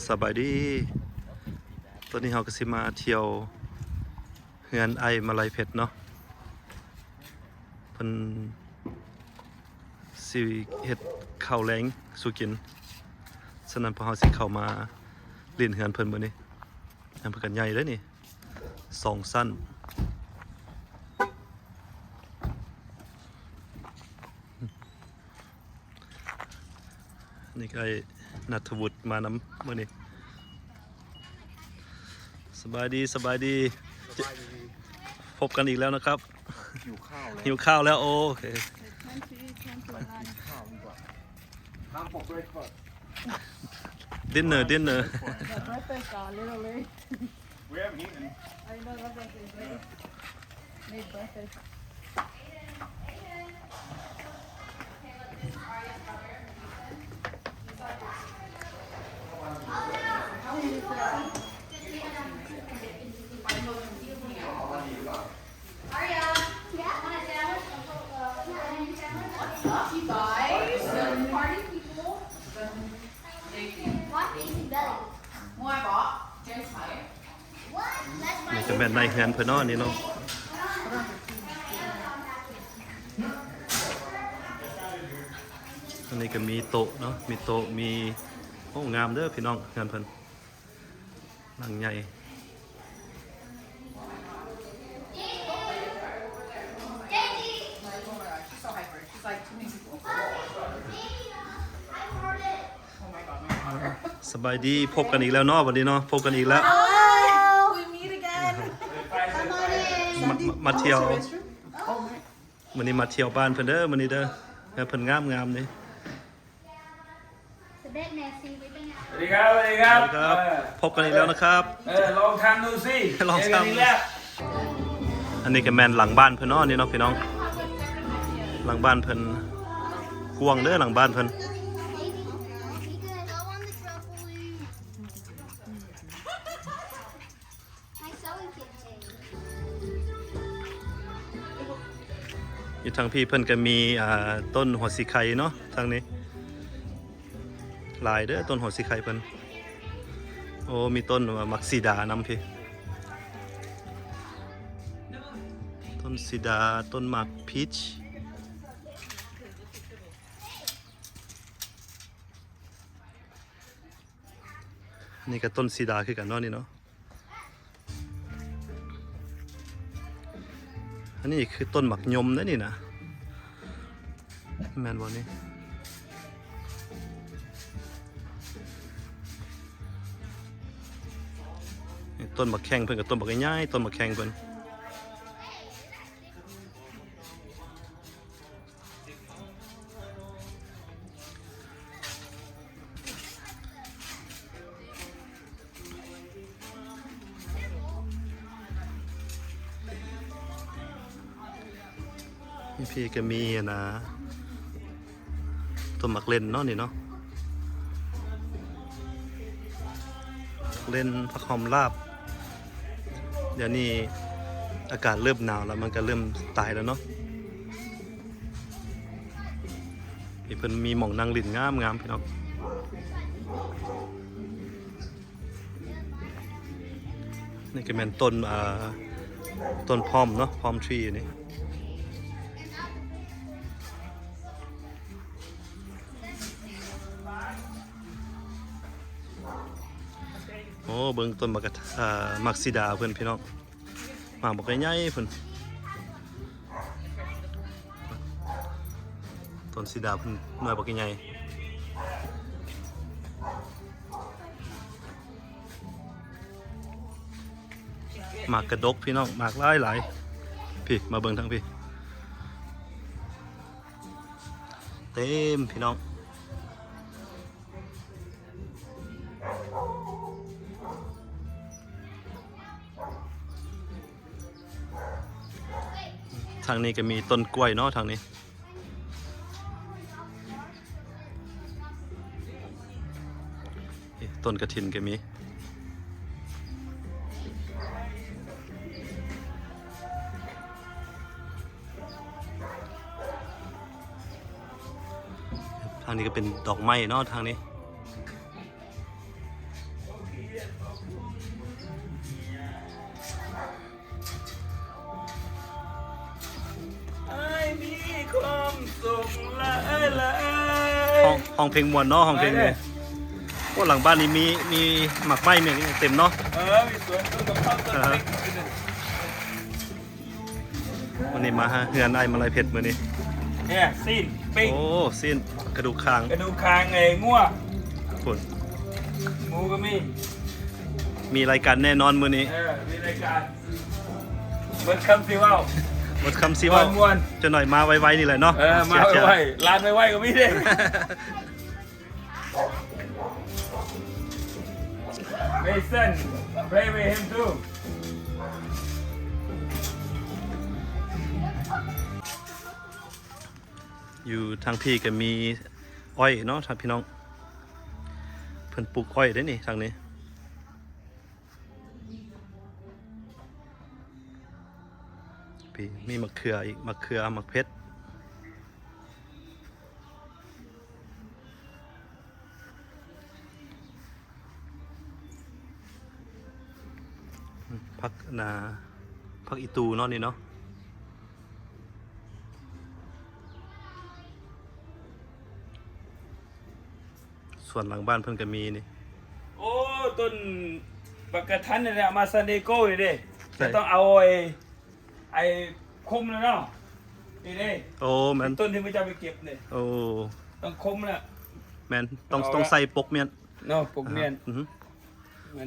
ສະບາຍດີ ຕອນນີ້ເຮົາກໍຊິມາທ່ຽວເຮືອນອ້າຍມາໄລເພັດເນາະ ເພິ່ນຊິເຮັດເຂົ້າແລງສູ່ກິນ. ສະນັ້ນພວກເຮົາຊິເຂົ້າມາຫຼິ້ນເຮືອນເພິ່ນມື້ນີ້. ເຮືອນເພິ່ນກໍໃຫຍ່ເດ້ນີ້ ສອງຊັ້ນ. ນີ້ກໍອ້າຍນັດທະວຸດມານຳມື້ນີ້. ສະບາຍດີ ສະບາຍດີ ພົບກັນອີກແລ້ວນະຄັບ. ຫິວຂ້າວແລ້ວ ຫິວຂ້າວແລ້ວ ໂອເຄ. ກິນຂ້າວດີກວ່າ. Time for breakfast. Dinner, dinner. The breakfast are a little late. We haven't eaten. I know, that's what they say. Made breakfast. Aria, want a sandwich? What's up, you guys? Party people. ນີ້ກໍແມ່ນໃນເຮືອນເພິ່ນເນາະ ນີ້ເນາະ. ອັນນີ້ກໍມີໂຕະເນາະ ມີໂຕະ ມີ ໂອ້ ງາມເດີພີ່ນ້ອງ ເຮືອນເພິ່ນ ຫຼັງໃຫຍ່. Oh my god, my daughter. ສະບາຍດີ ພົບກັນອີກແລ້ວເນາະ ບັດນີ້ເນາະ ພົບກັນອີກແລ້ວ. Hello, we meet again. ມາ ມາທ່ຽວ ມື້ນີ້ມາທ່ຽວບ້ານເພິ່ນເດີ ມື້ນີ້ເດີ ເຮືອນເພິ່ນງາມໆນີ້. ສະບາຍດີ ສະບາຍດີຄັບ ເອີ ພົບກັນອີກແລ້ວນະຄັບ. ເອີ ລອງທຳດູຊິ ລອງທຳ. ອັນນີ້ກໍແມ່ນຫຼັງບ້ານເພິ່ນເນາະ ນີ້ເນາະພີ່ນ້ອງ ຫຼັງບ້ານເພິ່ນ ກວ້າງເດີຫຼັງບ້ານເພິ່ນ. ຢູ່ທາງພີ້ເພິ່ນກໍມີ ອ່າ ຕົ້ນຫົວສີໄຄເນາະ ທາງນີ້ ຫຼາຍເດີຕົ້ນຫົວສີໄຄເພິ່ນ. ໂອ້ ມີຕົ້ນໝາກສີດານຳພີ້ ຕົ້ນສີດາ ຕົ້ນໝາກພີຊ. ນີ້ກໍຕົ້ນສີດາຄືກັນເນາະ ນີ້ເນາະ. ອັນນີ້ຄືຕົ້ນໝາກຍົມເດ້ນີ້ນະ ແມ່ນບໍ່ນີ້? ນີ້ຕົ້ນໝາກແຂ້ງເພິ່ນ ກໍຕົ້ນບັກໃຫຍ່ໆ ຕົ້ນໝາກແຂ້ງເພິ່ນ. ພີ້ກໍມີອັນນະ ຕົ້ນໝາກເລັ່ນເນາະ ນີ້ເນາະ ເລັ່ນ ຜັກຫອມລາບ. ດຽວນີ້ອາກາດເລີ່ມໜາວແລ້ວ ມັນກໍເລີ່ມຕາຍແລ້ວເນາະ. ນີ້ເພິ່ນມີໝ່ອງນັ່ງຫຼິ້ນງາມໆ ພີ່ນ້ອງ. ນີ້ກໍແມ່ນຕົ້ນ ອ່າ ຕົ້ນພອມເນາະ ພອມທຣີນີ້. ໂອ້ ເບິ່ງຕົ້ນໝາກກະ ເອີ ໝາກສີດາເພິ່ນ ພີ່ນ້ອງ ໝາກບັກໃຫຍ່ໆ ເພິ່ນ. ຕົ້ນສີດາເພິ່ນໜ່ວຍບັກໃຫຍ່. ໝາກກະດົກພີ່ນ້ອງ ໝາກຫຼາຍໆ. ພີ້ ມາເບິ່ງທາງພີ້ ເຕັມພີ່ນ້ອງ. ທາງນີ້ກໍມີຕົ້ນກ້ວຍເນາະ ທາງນີ້. ນີ້ ຕົ້ນກະຖິນກໍມີ. ທາງນີ້ກໍເປັນດອກໄມ້ເນາະ ທາງນີ້. ອ້າຍມີຄວາມສຸກຫຼາຍໆ. ຮ້ອງ ຮ້ອງເພງມ່ວນເນາະ ຮ້ອງເພງ. ໂອ້ ຫຼັງບ້ານນີ້ມີ ມີໝາກໄມ້ ມີຫຍັງເຕັມເນາະ. ເອີ ມີສວນຕົ້ນກະເພົາ ຕົ້ນເພັກ. ມື້ນີ້ມາເຮືອນອ້າຍມາໄລເພັດມື້ນີ້. ເອີ ຊີ້ນປີ້ງ. ໂອ້ ຊີ້ນ ກະດູກຄາງ ກະດູກຄາງໄອ້ງົວພຸ້ນ. ໝູກໍມີ ມີລາຍການແນ່ນອນມື້ນີ້. ເອີ ມີລາຍການ ໝົດຄຳຊິເວົ້າ ໝົດຄຳຊິເວົ້າ. ມ່ວນໆ ຈັກໜ້ອຍມາໄວໆນີ້ແຫຼະເນາະ. ເອີ ມາໄວໆ ລານໄວໆກໍມີເດ້. Mason, play with him too. ຢູ່ທາງພີ້ກໍມີອ້ອຍເນາະ ທ່ານພີ່ນ້ອງ. ເພິ່ນປູກອ້ອຍເດ້ນີ້ ທາງນີ້. ພີ້ມີໝາກເຂືອອີກ ໝາກເຂືອ ໝາກເຜັດ. ຜັກນາ ຜັກອີຕູເນາະນີ້ເນາະ. ສວນຫຼັງບ້ານເພິ່ນກໍມີນີ້. ໂອ້ ຕົ້ນບັກກະທັນນີ້ແຫຼະ ມາຊານດີໂກນີ້ເດ້. ຈະຕ້ອງເອົາໄອ້ ໄອ້ຄົມແລ້ວເນາະ ນີ້ເດ້. ໂອ້ ແມ່ນ ຕົ້ນທີ່ພະເຈົ້າໄປເກັບນີ້. ໂອ້ ຕ້ອງຄົມແລ້ວ. ແມ່ນ ຕ້ອງ ຕ້ອງໃສ່ປົກມ້ຽນເນາະ ປົກມ້ຽນ. ອືຮຶ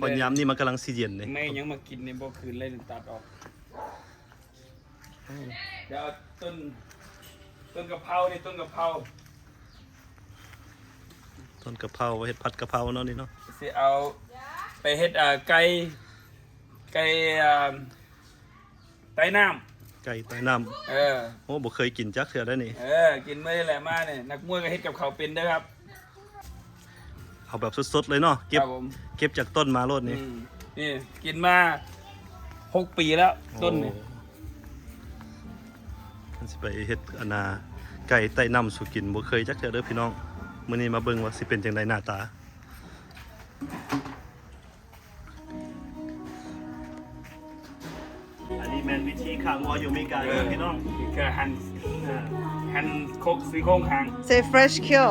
ເພາະຍາມນີ້ມັນກຳລັງຊິເຢັນນີ້. ແມ່ນ ຫຍັງມາກິນນີ້ບໍ່ຄືນເລີຍ ຕັດອອກ. ດຽວເອົາຕົ້ນ ຕົ້ນກະເພົານີ້ ຕົ້ນກະເພົາ ຕົ້ນກະເພົາ ເຮັດຜັດກະເພົາເນາະນີ້ເນາະ. ຊິເອົາໄປເຮັດ ອ່າ ໄກ່ ໄກ່ ອ່າ ໃຕ້ນ້ຳ ໄກ່ໃຕ້ນ້ຳ. ເອີ ໂອ້ ບໍ່ເຄີຍກິນຈັກເທື່ອເດ້ນີ້. ເອີ ກິນມື້ນີ້ແຫຼະ ມານີ້ ນັກມວຍກໍເຮັດກັບເຂົາເປັນເດີຄັບ. ເອົາແບບສົດໆເລີຍເນາະ ເກັບ ເກັບຈາກຕົ້ນມາໂລດນີ້. ອືມ ນີ້ກິນມາຫົກປີແລ້ວ ໂອ້ ຕົ້ນນີ້. ເພິ່ນຊິໄປເຮັດອັນນ່າ ໄກ່ໃຕ້ນ້ຳສູ່ກິນ ບໍ່ເຄີຍຈັກເທື່ອເດີພີ່ນ້ອງ. ມື້ນີ້ມາເບິ່ງວ່າຊິເປັນຈັ່ງໃດໜ້າຕາ. ອັນນີ້ແມ່ນວິທີຂ້າງົວຢູ່ອາເມລິກາເດີພີ່ນ້ອງ. ຄືຫັ້ນ ເອີ ຫັ້ນຄົກ ຊີ້ໂຄງຂ້າງ Say fresh kill.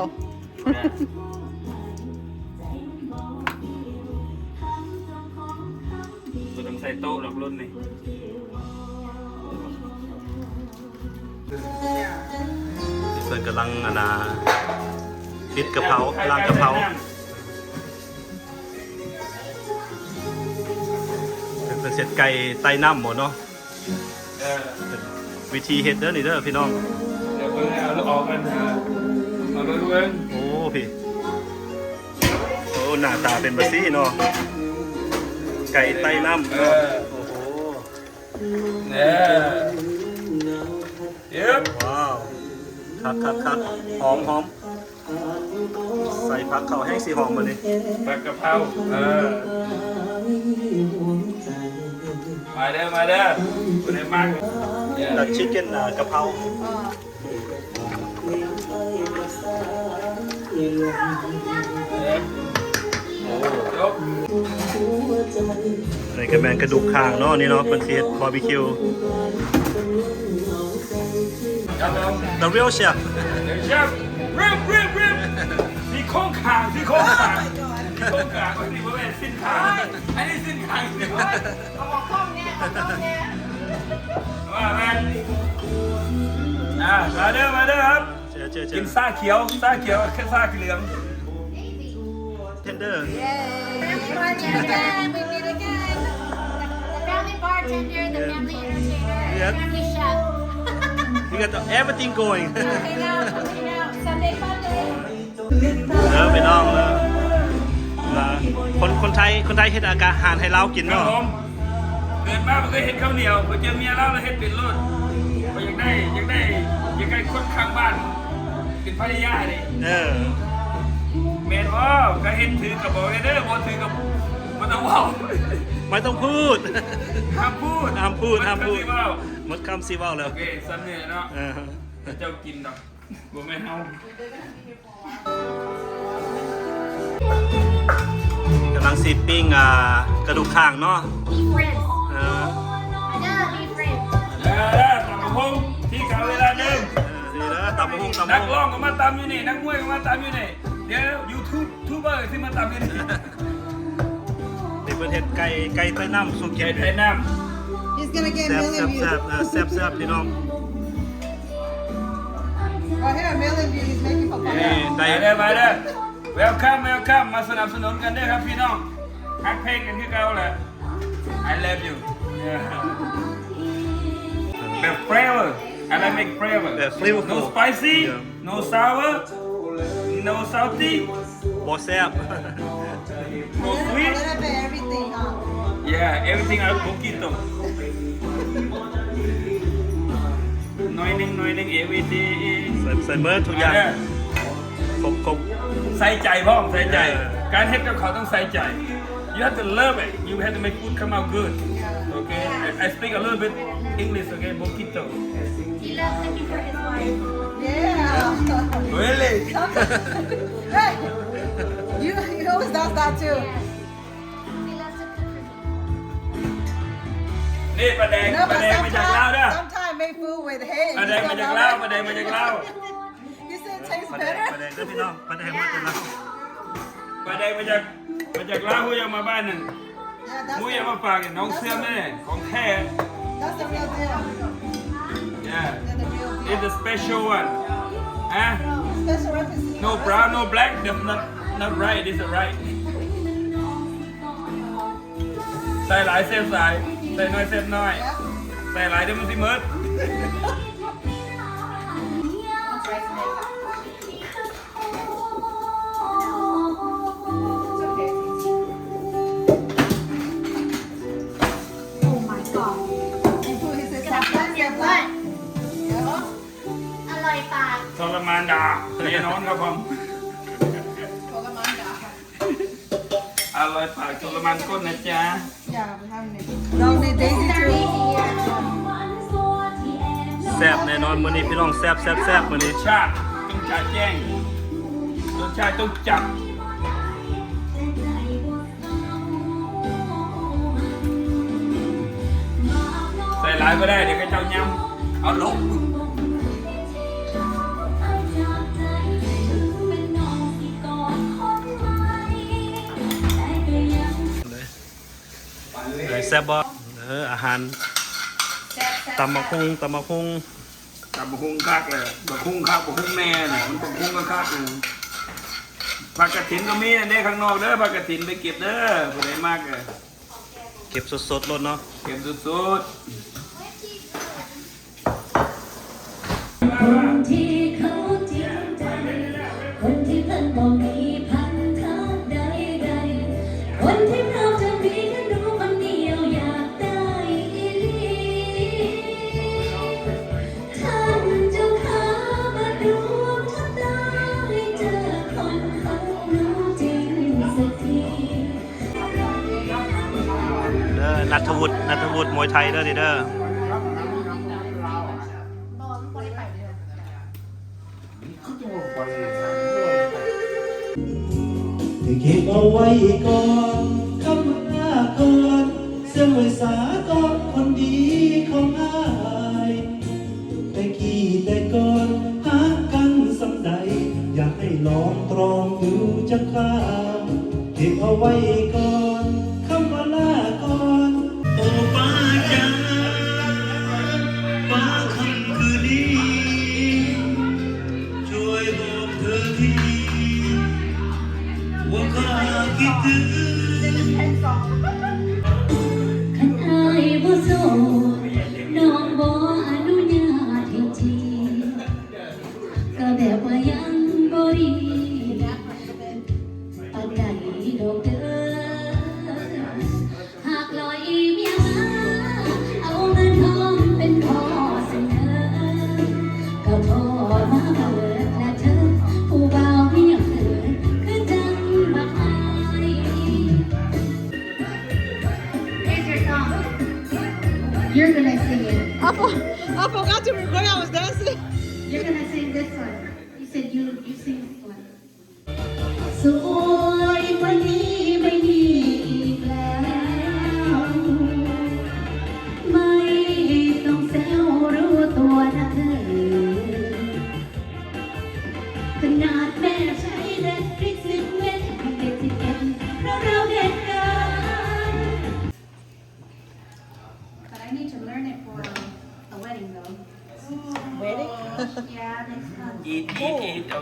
ເອີ ບໍ່ຕ້ອງໃສ່ໂຕະດອກລຸ້ນນີ້. ເພິ່ນກຳລັງອັນນ່າ ຕິດກະເພົາ ລ້າງກະເພົາ. ເປັນເຮັດໄກ່ໃຕ້ນ້ຳບໍ່ເນາະ? ເອີ ວິທີເຮັດເດີນີ້ເດີພີ່ນ້ອງ. ດຽວເບິ່ງເອົາອອກກັນ ເອົາເບິ່ງ. ໂອ້ ພີ້ ໂອ້ ໜ້າຕາເປັນແບບຊີ້ເນາະ ໄກ່ໃຕ້ນ້ຳ. ເອີ ໂອ້ໂຫ ເອີ ເອີ ວ້າວ ຄັກໆໆ ຫອມໆ. ໃສ່ຜັກເຂົ້າແຮງຊິຫອມບາດນີ້ ຜັກກະເພົາ. ເອີ ມາເດີ ມາເດີ ຜູ້ໃດມັກ The chicken ອ່າ ກະເພົາ. ໂອ້ ຈົບ. ອັນນີ້ກໍແມ່ນກະດູກຄາງເນາະ ນີ້ເນາະ ເພິ່ນຊິເຮັດບາບີຄິວ. The real chef. The chef. Rib, rib, rib. ຊີ້ໂຄງຂ້າງ ຊີ້ໂຄງຂ້າງ ຊີ້ໂຄງຂ້າງ. ອັນນີ້ບໍ່ແມ່ນຊີ້ນຂ້າງ ອັນນີ້ຊີ້ນຂ້າງ. ເອົາອອກກ້ອງແດ່ ເອົາອອກກ້ອງແດ່. ວ່າແມ່ນ. ອ່າ ມາເດີ ມາເດີຄັບ. ເຊີນ ເຊີນ ເຊີນ. ກິນຊາຂຽວ ຊາຂຽວ ຊາເຫຼືອງ. Tender. Yay. Family bartender, we meet again. The family bartender, the family entertainer, the family chef. We got the, everything going. Hang out, hang out. Sunday fun day. ເດີພີ່ນ້ອງເດີ ນະ ຄົນ ຄົນໄທ ຄົນໄທເຮັດອາຫານໃຫ້ລາວກິນເນາະ. ເກີດມາບໍ່ເຄີຍເຮັດເຂົ້າໜຽວ ໄປເຈີເມຍລາວແລ້ວເຮັດເປັນໂລດ. ຂ້ອຍຢາກໄດ້ ຢາກໄດ້ ຢາກໄດ້ຄົນຂ້າງບ້ານເປັນພັນລະຍາເດ້. ເອີ ແມ່ນບໍ່? ກະເຮັດຖືກກະບອກແດ່ເດີ ບໍ່ຖືກກະບໍ່ຕ້ອງເວົ້າ. ໄມ່ຕ້ອງພູດ ຫ້າມພູດ ຫ້າມພູດ ຫ້າມພູດ. ໝົດຄຳຊິເວົ້າແລ້ວ. ໂອເຄ ສ່ຳນີ້ແຫຼະເນາະ. ເອີ ເຈົ້າກິນດອກ ບໍ່ແມ່ນເຮົາ. ກຳລັ ຊິປີ້ງ ອ່າ ກະດູກຂ້າງເນາະ ມີເຟຣນ ເອີ ເດີ ມີເຟຣນ ເດີ ຕຳບັກຫຸ່ງທີ່ເກົ່າເວລາເດີມ ເອີ ເດີ ຕຳບັກຫຸ່ງ ຕຳບັກຫຸ່ງ ນັກຮ້ອງກໍມາຕຳຢູ່ນີ້ ນັກມວຍກໍມາຕຳຢູ່ນີ້ ດຽວຢູທູບ ທູບເບີຊິມາຕຳຢູ່ນີ້ ນີ້ເພິ່ນເຮັດໄກ່ ໄກ່ໄຕ້ນ້ຳ ຊຸກກິນ ໄກ່ໄຕ້ນ້ຳ He's gonna get ແຊບ million views ແຊບ ເອີ ແຊບໆ ພີ່ນ້ອງ Right here, million views. He's making for fun. ນີ້ ໄດ້ ມາເດີ ມາເດີ Welcome welcome ມາສະໜັບສະໜູນກັນເດີຄັບພີ່ນ້ອງ ຮັກແພງກັນຄືເກົ່າແຫຼະ I love you. Yeah. ແບບ flavor. I like make flavor. ແບບ flavorful. No spicy, no sour, no salty. ບໍ່ແຊບ No sweet. Little bit everything, huh? Yeah, everything I cook it though. ໜ້ອຍໜຶ່ງ ໜ້ອຍໜຶ່ງ everything. ໃສ່ ໃສ່ເບິດທຸກຢ່າງ ເອີ ຄົບໆ ໃສ່ໃຈພ້ອມ ໃສ່ໃຈ ເອີ ການເຮັດກັບເຂົາຕ້ອງໃສ່ໃຈ You have to love it. You have to make food come out good. Okay? I, I speak a little bit English, okay? Poquito. He loves cooking for his wife. Yeah. Really? Sometimes. Hey, you, he always does that too. Yes. He loves to cook for me. ນີ້ປາແດງ No, ປາແດງມາຈາກລາວເດີ sometimes, sometimes make food with hate. ປາແດງມາຈາກລາວ ປາແດງມາຈາກລາວ You say it tastes better? ປາແດງ ປາແດງເດີພີ່ນ້ອງ ປາແດງມາຈາກລາວ ປາແດງມາຈາກ ມາຈາກລາວ ຮູ້ຍັງມາບ້ານນັ້ນ Yeah, that's ຮູ້ຍັງມາຝາກ ນ້ອງເຊື່ອແມ່ ຂອງແທ້ That's the real deal. Yeah. They're the real deal. It's a special one. ຮະ? Special recipe. No brown, no black. That's not, not right. This is right. ໃສ່ຫຼາຍແຊບຫຼາຍ ໃສ່ໜ້ອຍແຊບໜ້ອຍ ໃສ່ຫຼາຍດຽວມັນຊິໝົດ Oh my god. ອະລ່ອຍປາກ ທໍລະມານດາ ແນ່ນອນຄັບຜົມ ທໍລະມານດາ ອະລ່ອຍປາກ ທໍລະມານກົ້ນນະຈ໊ະ ຢ່າໄປທຳນີ້ ລອງນີ້ Daisy too. ແຊບແນ່ນອນມື້ນີ້ພີ່ນ້ອງ ແຊບໆໆ ມື້ນີ້ ລົດຊາດຕ້ອງຈະແຈ້ງ ລົດຊາດຕ້ອງຈັດ ໃສ່ຫຼາຍບໍ່ໄດ້ ດຽວເຂົາເຈົ້າຍຳ ເອົາລົງ ເອີ ແຊບບໍ່? ເອີ ອາຫານ ແຊບໆໆ ຕຳບັກຫຸ່ງ ຕຳບັກຫຸ່ງ ຕຳບັກຫຸ່ງຄັກເລີຍ ບັກຫຸ່ງຄັກ ບັກຫຸ່ງແນ່ນະ ມັນບັກຫຸ່ງຄັກໆ ເລີຍ ຜັກກະຖິນກໍມີນັ້ນເດ້ ຂ້າງນອກເດີ ຜັກກະຖິນໄປເກັບເດີ ຜູ້ໃດມັກ ເກັບສົດໆໂລດເນາະ ເກັບສົດໆ ຄົນທີ່ເຂົາຈິງໃຈ ຄົນທີ່ເພິ່ນບໍ່ມີພັນທະໃດໆ ຄົນທີ່ເຮົາຈະມີແຄ່ໜູຄົນດຽວ ຢາກໄດ້ອີ່ຫຼີ ທ່ານເຈົ້າຂ້າ ມາດວງຊະຕາ ໃຫ້ເຈີຄົນຮັກໜູຈິງສັກທີ. ເດີ ນັດທະວຸດ ນັດທະວຸດມວຍໄທເດີນີ້ເດີ ເກັບເອົາໄວ້ກ່ອນ ຄຳວ່າລາກ່ອນ ເຊື່ອໄວ້ສາກ່ອນ ຄົນດີຂອງອ້າຍ. ແຕ່ກີ້ແຕ່ກ່ອນຮັກກັນສ່ຳໃດ ຢາກໃຫ້ລອງຕຣອງດູຈັກຄາວ ເກັບເອົາໄວ້ກ່ອນ ຄຳວ່າລາກ່ອນ. ໂອ້ປ້າຈ໋າ ປ້າຄ່ຳຄືນນີ້ ຊ່ວຍບອກເທີທີ ວ່າຂ້າຄິດເຖິງ. ຄັນອ້າຍບໍ່ໂສດ ນ້ອງບໍ່ອະນຸຍາດໃຫ້ຈີບ ກໍແບບວ່າຍັງບໍ່ດີປານໃດດອກເດີ ຫາກລອຍເມຍມາ ເອົາເງິນທອງເປັນຂໍ້ສະເໜີ ກໍພໍມາເບີດລະເທີ ຜູ້ບ່າວເມຍເຂີນ ຄືຈັ່ງບັກອ້າຍ. Here's your song. You're gonna sing it. I for-, I forgot to record. I was dancing. You're gonna sing this one. You said you, you sing this one. ສວຍກວ່ານີ້ໄມ່ມີ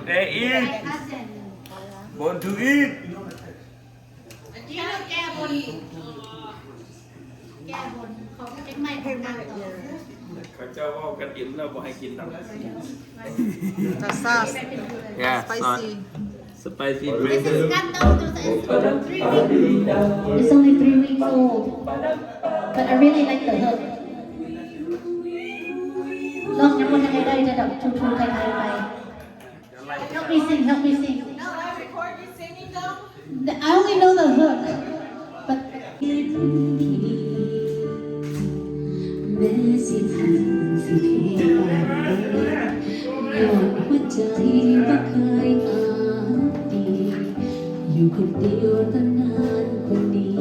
There is. Born to eat. ແກ້ບົນ ແກ້ບົນ ຂອງເພງໃໝ່ຂອງນາງໂຕ. ເຂົາເຈົ້າເວົ້າກັນອີກແລ້ວ ບໍ່ໃຫ້ກິນດອກ. ຊາຊາ Yeah, spicy. Spicy. This is kanto. This is three weeks. It's only three weeks old. But I really like the hook. ລອງຍັງບໍ່ທັນໄດ້ໄດ້ ແຕ່ດອກ ທູໆໄທໆໄປ. Help me sing, help me sing. No, I record you singing though. I only know the hook. But ແມ້ຊິທ່ານຊິເທປານເບີດ ຍ້ອນຫົວໃຈບໍ່ເຄີຍອາດດີ ຢູ່ຄົນດຽວຕັ້ງນານກວ່ານີ້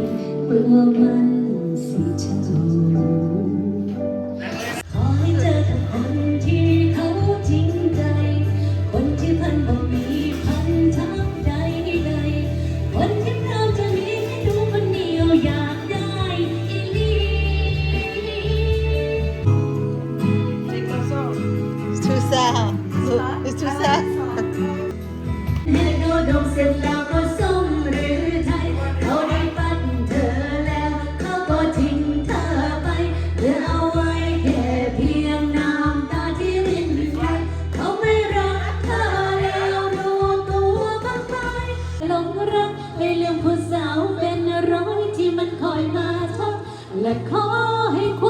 ເພື່ອມັນຊິເຊົາ. ຂໍໃຫ້ເຈີກັບຄົນທີ່ເຂົາຈິງໃຈ ຄົນທີ່ເພິ່ນບໍ່ມີພັນທະໃດໆ ຄົນທີ່ພ້ອມຈະລ້ຽງດູຄົນດຽວຢາກໄດ້ອີ່ຫຼີ. It's too sad. It's too sad. ເຮັດອຸດົມເສັດແລ້ວກໍສົມລືໄທ ເຂົາໄດ້ປັດເທີແລ້ວ ເຂົາກໍຖິ້ມເທີໄປ ເຫຼືອເອົາໄວ້ແຄ່ພຽງນ້ຳຕາທີ່ລິນໄຫຼ ເຂົາໄມ່ຮັກເທີແລ້ວ ຮູ້ຕົວບາງໄປ ຫຼົງຮັກ ໃຫ້ລືມຜູ້ສາວເປັນຮ້ອຍທີ່ມັນຄອຍມາທັກ ແລະ ຂໍໃຫ້ຄວາມ